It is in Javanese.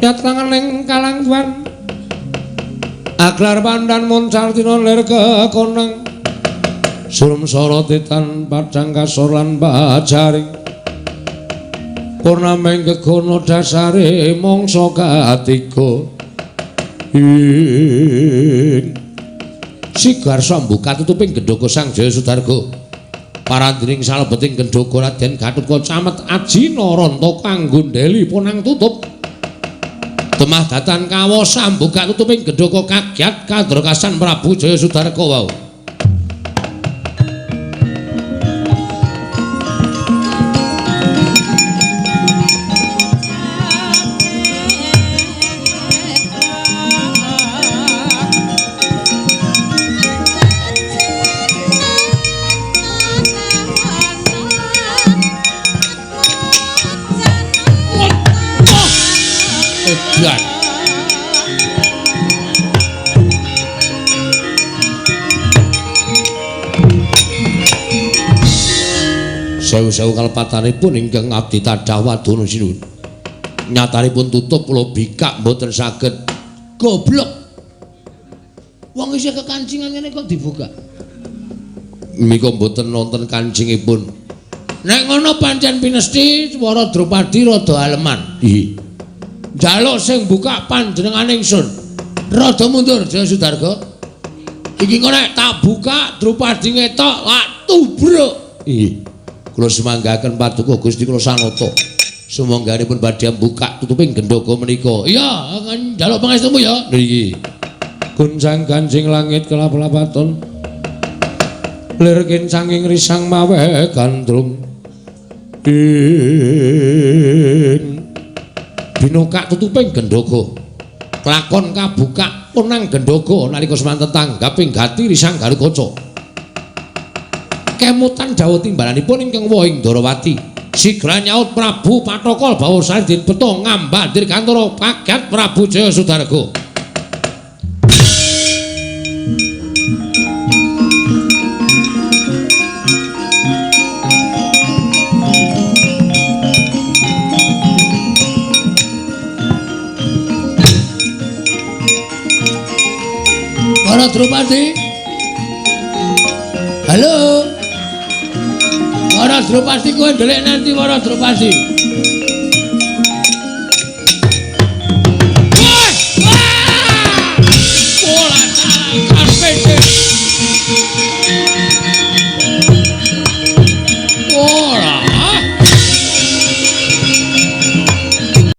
Andhat langening kalangwan. Aglar pandan moncar dina lir kekonang. Surum sorotitan padang kasor lan bajaring. Purnameng gegono dasare mangsa katiga. Ing Sigar sambuka tutuping gendhoga Sang Jaya Sudarga. Parandining salebeting gendhoga Raden Gathotkaca camet aji naranta kanggo ndeli ponang tutup. Temah datan kawa sambuka tutuping gendhoga kagyat kadrakasan Prabu Jaya Sudarga wau. Edan. Sewu-sewu kalepatanipun ingkang abdi tadah wadana sinuwun. Nyatanipun tutup kula bikak mboten saged. Goblok. Wong isih kekancingan ngene kok dibuka. Mika mboten nonton kancingipun. Nek ngono pancen pinesti swara Drupadi rada aleman. Nggih. Njaluk sing buka panjenengane ingsun. Rada mundur Jaya Sudarga. Iki engko nek tak buka Drupadi ngetok lak tubruk. Nggih. Kula sumanggaken paduka Gusti kula sanata. Sumangganipun badhe buka tutuping gendhoga menika. Iya, njaluk pangestumu ya. Nggih. Guncang ganjing langit kelap-lapaton. Lir kincanging risang mawe gandrung. Ing binokak tutuping gendhoga. Klakon kabukak punang gendhoga nalika semanten tanggaping gati risang Garukaca. Kemutan dawuh timbalanipun ingkang wohing Ndarawati. Sigra nyaut Prabu Pathaka bawa den beto ngambah dirgantara kaget Prabu Jaya Sudarga. Para Drupadi. Halo. Para Drupadi kowe ndelik nanti para Drupadi.